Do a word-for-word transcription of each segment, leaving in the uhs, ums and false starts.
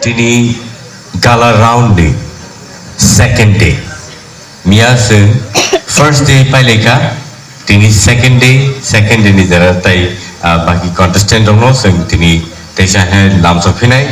Tini gala round ni second day. Miya chwng first day pailaikha, tini second day, second day ni jora tai, ah, baki contestant rokno chwng tini teisa he lamsok phinai.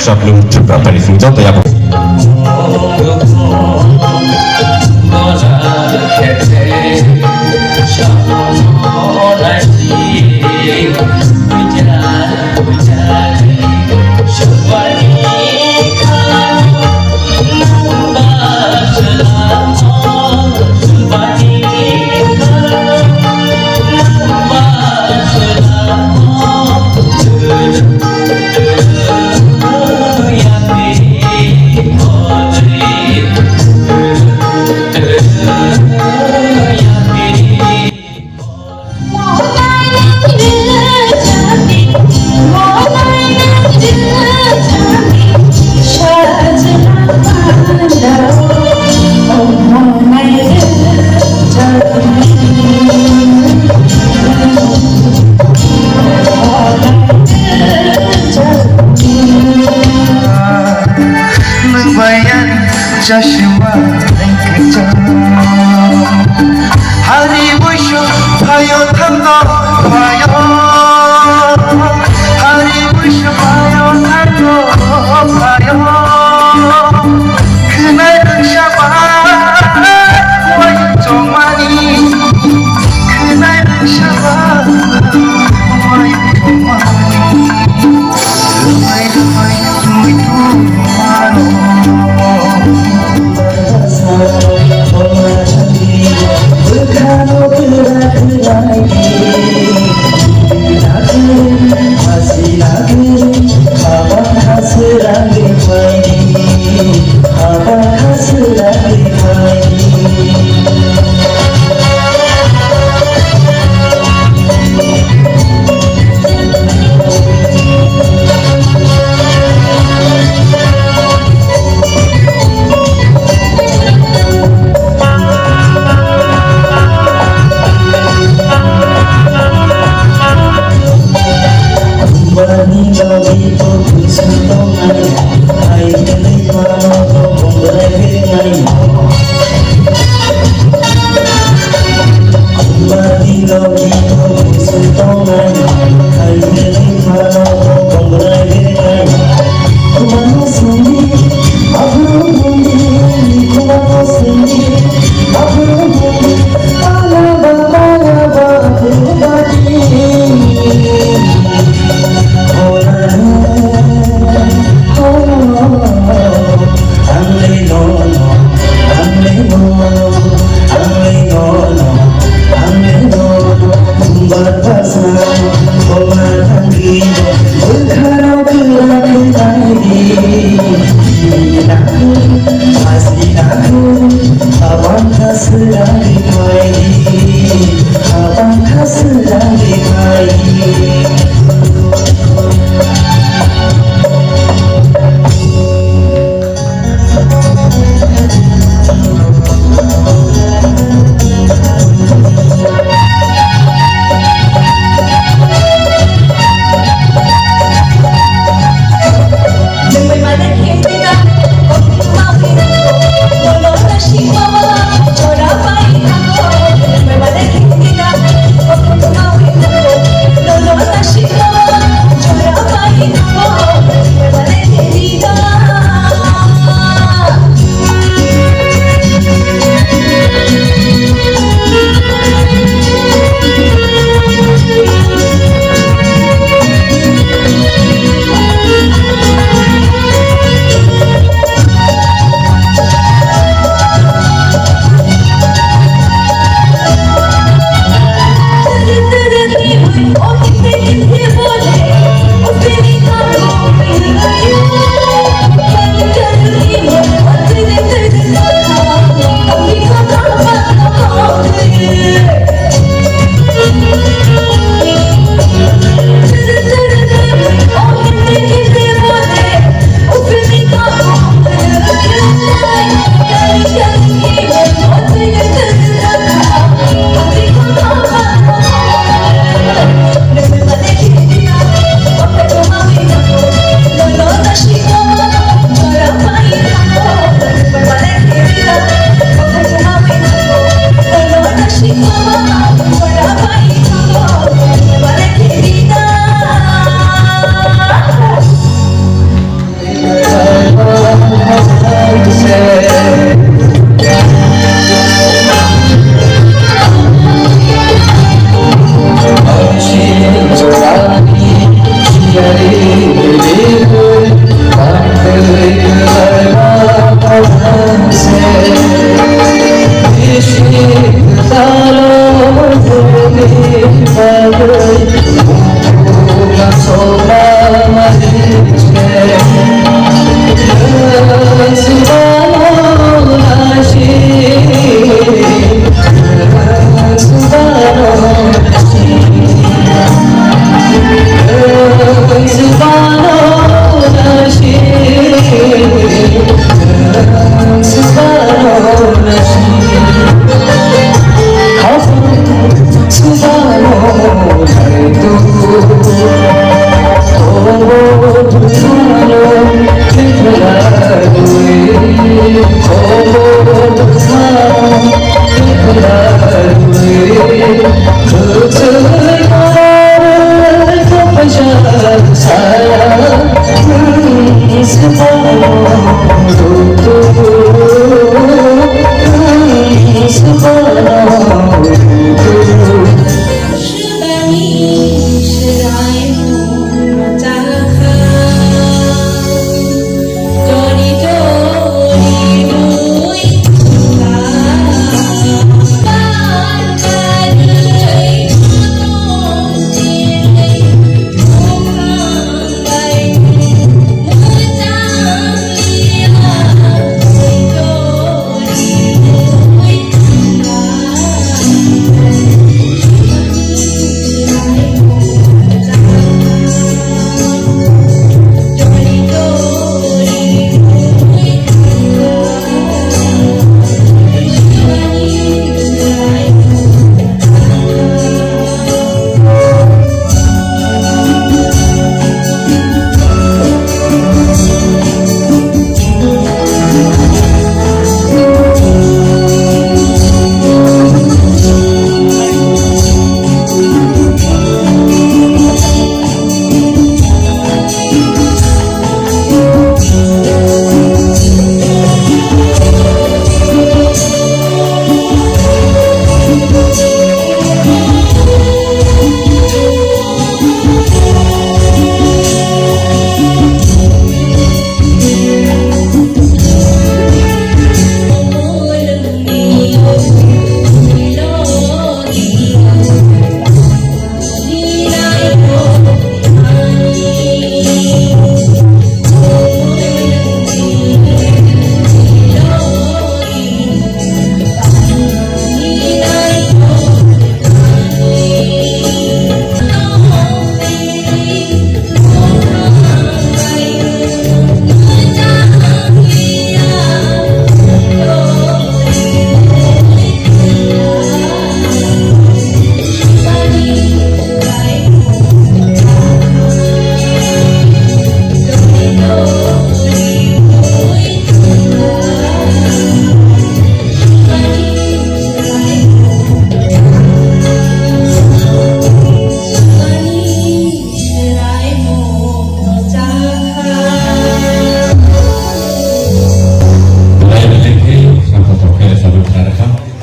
Sablung Tripura Pari Singh joto yabo. Nwng bai ang chashma hai kwcham. Hari buisu phaio thango phaio. Hari buisu phaio thango phaio. Khwnai rwngsa ba wai chongmani. Khwnai rwngsa ba wai chongmani.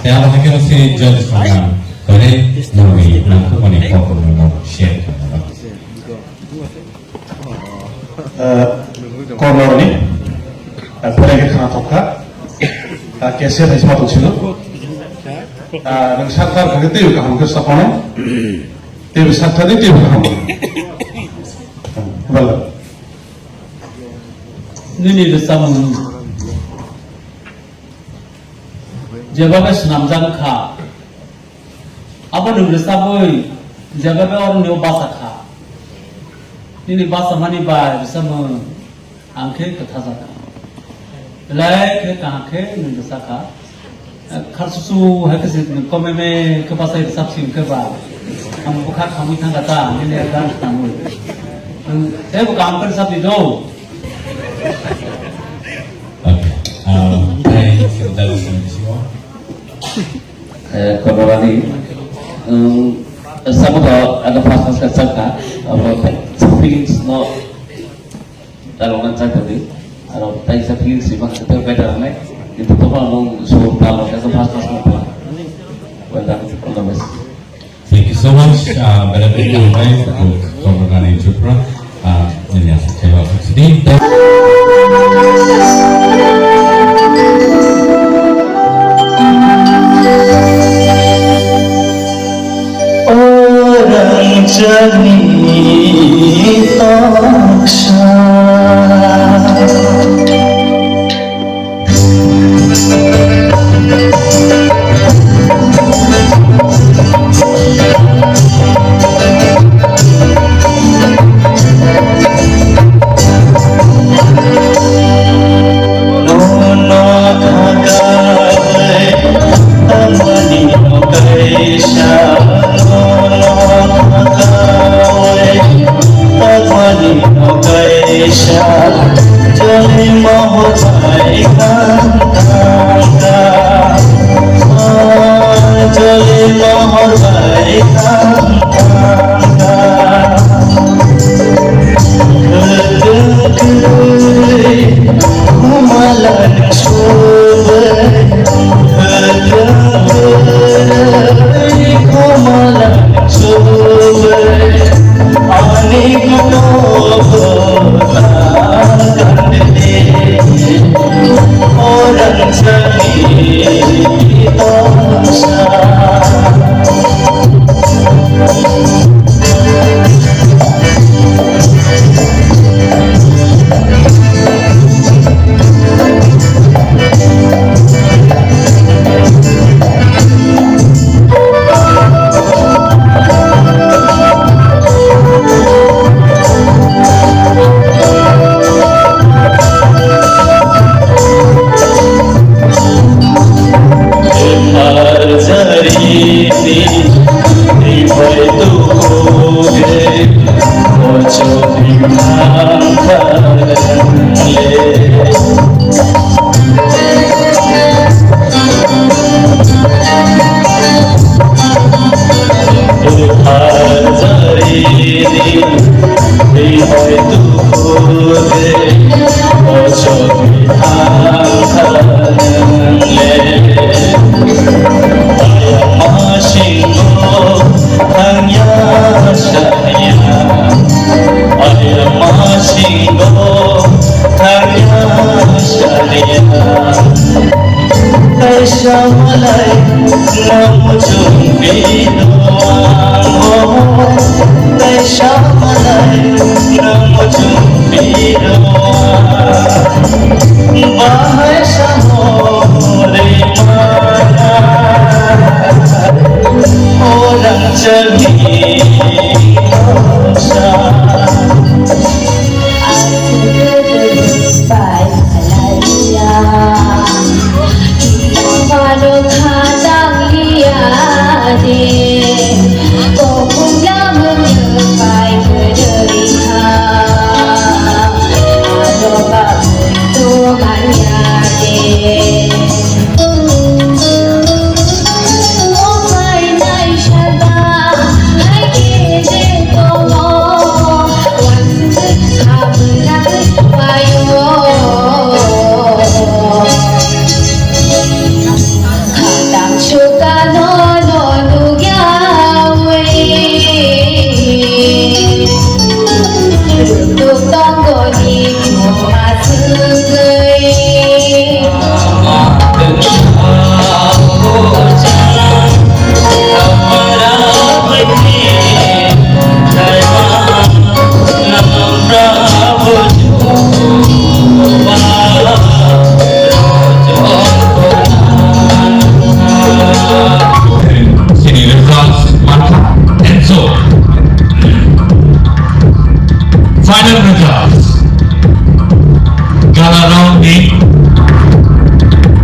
Abo hai kheno se judge songkha, tole norwi nangkukmani kokno share khaimano. Eh, kornorni, eh, pore khe khana thokha. Ah, cashier hai sma tong sino. Ah, nang sakthar khe tei kaham khe sapano. Tei sakthar ni tei kaham. Bala. Nini rwchapmung jebabe swnamjak kha, abo nwng rwchabwi jebabe oroni o bacha kha. Nini bachamani bai rwchapmung ang khe kwthajak kha. Belai khe kaham khe nwng rwchap kha. Kharsusu hai khe se komeme khe bachai rwchap sing khe ba. Ang bwkha khamwi thangkha ta, nini a gan tangwi. Nwng teibo kaham khe rwchap di do. Okay. Um, thank you, Dalton Simo. Eh, konorani, um, samo to ada pas pas ka chakka, abo feelings no, dalona chakka di, aro tai sa feelings si bang setel kai dalane, itu to pa nung so dalona ka pas pas no pa. Well done, all the best. Thank you so much, uh, Beretik Mumbai, Konorani Tripura, uh, nini aswk khe aswk sidi. Orang jani toksa. Kaisa malai nang muchung bino ango. Kaisa malai nang muchung bino. Bahai samo re mana. Orang cermin dosa.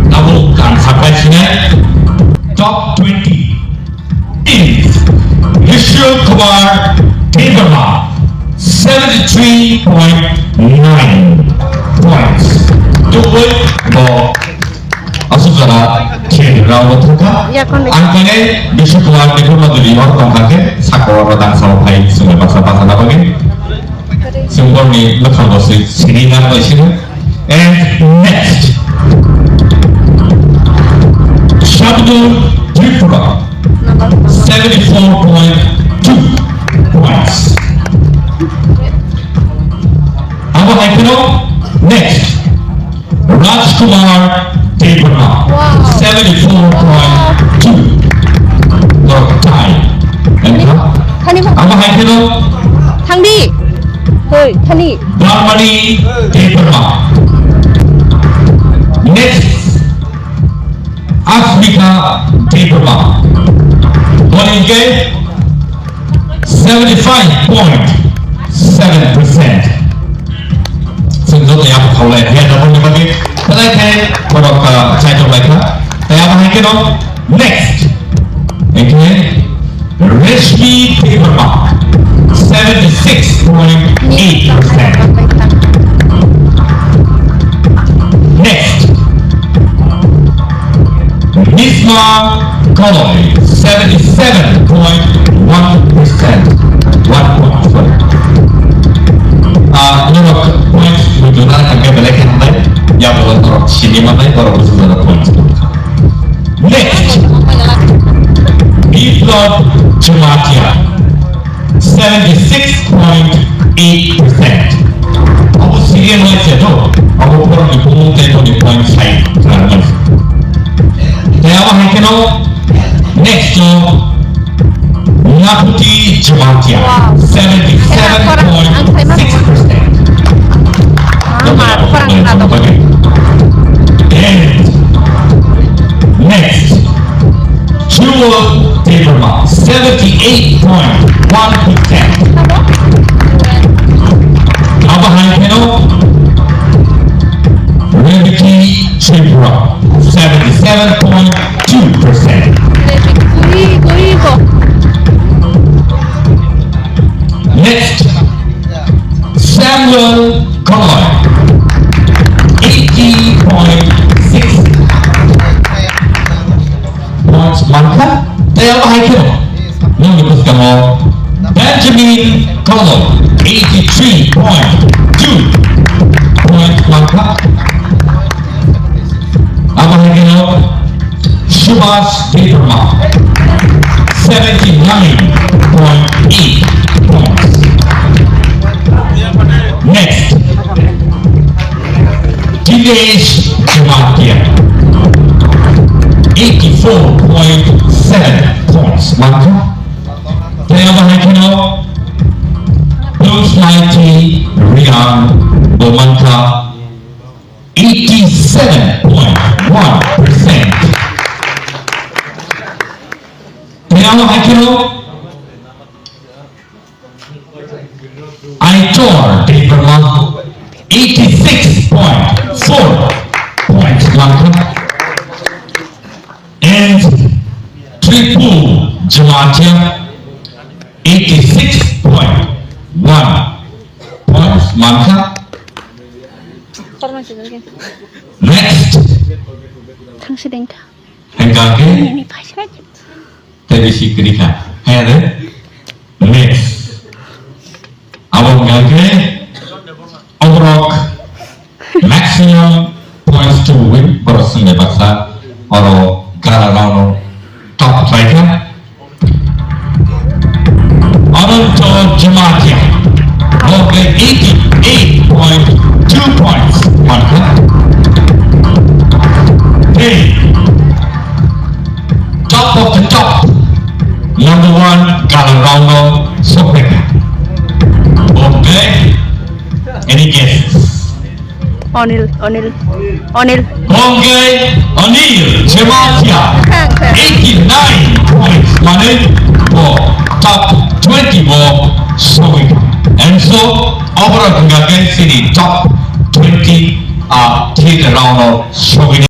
Tabuk kan sapai sinai top twenty is Vishnu Kumar Debbarma, seventy three point nine points. Tubui bo asuk jora thir round o thangkha. Ang khe Vishnu Kumar Debbarma duri hor tongkha khe saka o dang sao phai sumai baksa baksa na bagwi. Sumborni mwkhang bo swi sini na bai sini. And next, Shabnur Tripura, seventy four point two points. Abo hai kheno next, Rajkumar Debbarma, wow, seventy four point two. Wow. Tie. And thani ba? Abo hai kheno thangdi. Hoi, thani. Dharmani Debbarma. Next, Asmika Debbarma. Boni hwnkhe seventy five point seven percent. Sing joto yap khaulai ya da boni bagi. Tadai khe borok, ah, chai tok lai kha. Tei abo hai kheno next. Again, Rashmi Debbarma, seventy six point eight percent. Next, Nisma Koloi, seventy seven point one percent. One point four. Ah, norok points butuhna thangkhe belai khe hambai. Ya, borok norok sini manai, borok busu jora points. Next, Biplab Jamatia, seventy six point eight percent. Abo serial wise ya to, abo borok ni bumung tei boni point side klarnai. Tei abo hai kheno next o Nakuti Jamatia, wow, seventy seven point six percent. Ah, ma, khorang na to. And next, Jewel Debbarma, seventy eight point one percent. Abo hai kheno Rebeki Tripura, seventy seven point two percent. Guri, guri bo. Next, Samuel Koloi, eighty point six points mankha. Tei abo hai kheno nokni bwskango Benjamin Koloi, eighty three point two points mankha. Abo hai kheno Subhas Debbarma, seventy nine point eight points. Next, Dinesh Jamatia, eighty four point seven points mankha. Tei abo hai kheno Blues Mighty Riang bo mankha eighty seven point one percent. Tei abo hai kheno Aitor Debbarma, eighty six point four points mankha. And Triple Jamatia, eighty six point one points mankha. Next. Thangsi dengkha. Hengkha khe? Ini paisa. Tei bisi kwrwi kha. Hai ade? Next. Abo wngkha khe oborok maximum points to win. Borok swngya baksa oro gara round o top khlai kha. Ananto Jamatia. Bo khe eighty eight point two points mankha. Tei top of the top, number one, Galang round o sokphaikha. Okay, any guesses? Onil, Onil, Onil. Bongke Onil Jamatia, eighty nine points, mane bo top twenty bo sokphaikha. And so, overall, hingkha khe chini top twenty a thik round o sogwi